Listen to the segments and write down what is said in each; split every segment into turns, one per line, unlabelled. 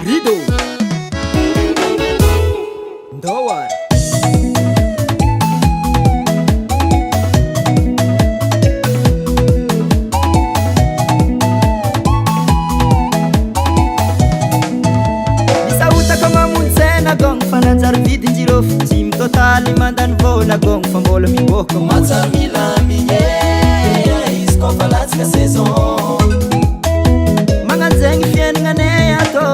Rido. Ndao ary. Misahotaka mamonjy tsena gong fa nanjary vidin-jirofo. Tsy mitotaly mandany vola gong fa mbola miboaka mody.
Mahatsiaro milamigny e, izy koa fa latsaka saison.
Magnano zegny fiaignananay ato.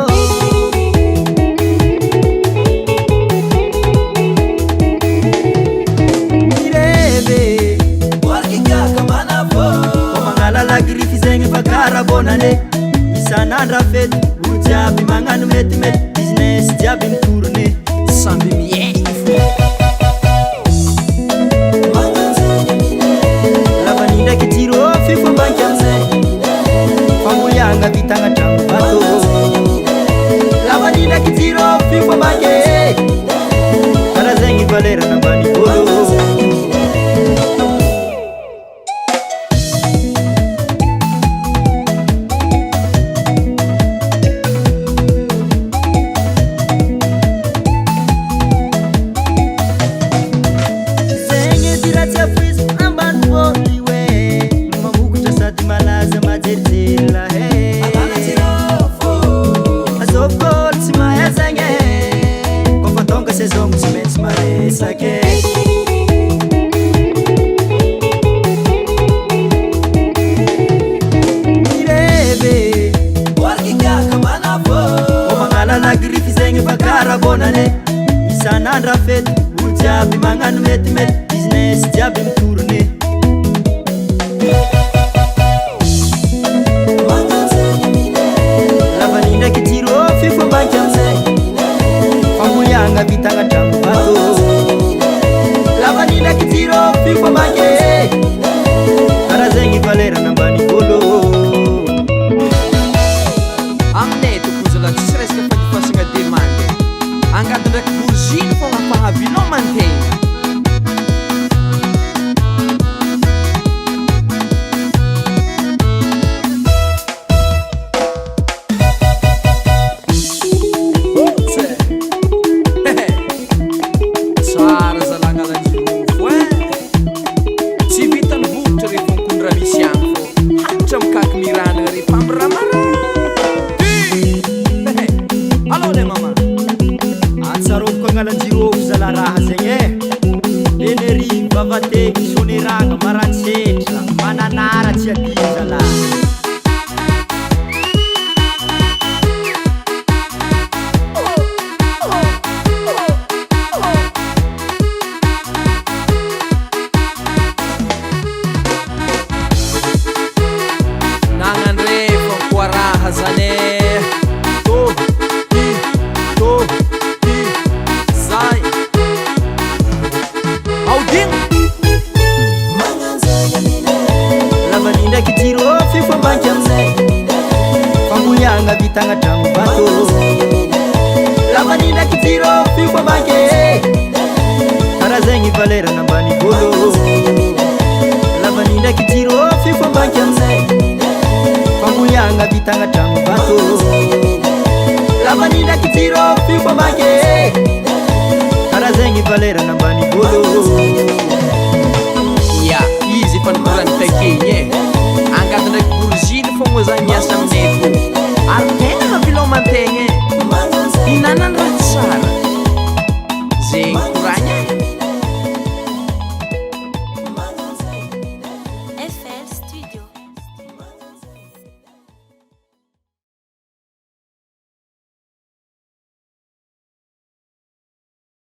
Mirevy.
Boariky giaka manavô.
Vao magnala la griffe zegny fa karaha bonane. Isan'andro fety, olo jiaby magnano metimety, business jiaby mitourne.
Samby miaigny fô.
Magnano zegny amine.
Lavany ndraiky jirofo io fa banky amizay. Famoliagna vitagna tragno vato. Lavany ndraiky jirofo io fa banky. Karaha zegny valeur n'ambanivolo. Zegny edy raha tsy afoiziko ambanivolo io e. Mamokatra sady malaza majerijery lahy.
Agnalanjirofo.
Azovy olo tsy mahay zegny e. Kôfa tonga saison tsy maintsy maresaky e. Mirevy.
Boariky giaka manavô.
Vao magnala la griffe zegny fa karaha bonane. Isan'andro fety, olo jiaby magnano metimety, business jiaby mitourne.
Magnano zegny amine.
Lavany ndraiky jirofo io fa banky amizay. Famoliagna vitagna tragno vato. Lavany ndraiky jirofo io fa banky. Karaha zegny valeur n'ambanivolo.
Aminay toko zalahy tsisy resaka fandifasagna demande. Angady ndraiky bourgine fogna fahaveloman-tegna. Otse. Tsara zalahy Analanjirofo e. Tsy vitan'ny vokatra rehefa mikondra misy agny fô hatra mikaky miranana rehefa amy raha marady. Allô le mama.
Atsarôviko Analanjirofo zalahy raha zegny e. Benerivo, Vavateky, Soneragna, Maransetra, Mananara tsy adino zalahy.
Nagnandre koa raha zany e. To ty to ty zay. Aodigno.
Magnano zegny amine.
Lavany ndraiky jirofo io fa banky amizay. Famoliagna vitagna tragno vato. Lavany ndraiky jirofo io fa banky. Karaha zegny valeur n'ambanivolo. Lavany ndraiky jirofo io fa banky amizay. Famoliagna vitagna tragno vato. Lavany ndraiky jirofo io fa banky. Karaha zegny valeur n'ambanivolo.
Ya, izy efa nikoragny takeny e. Angady ndraiky bourgine fogna zany miasa aminay tô. Ary tegna haveloman-tegna e. Hinanany raha tsara. Zegny koragny e.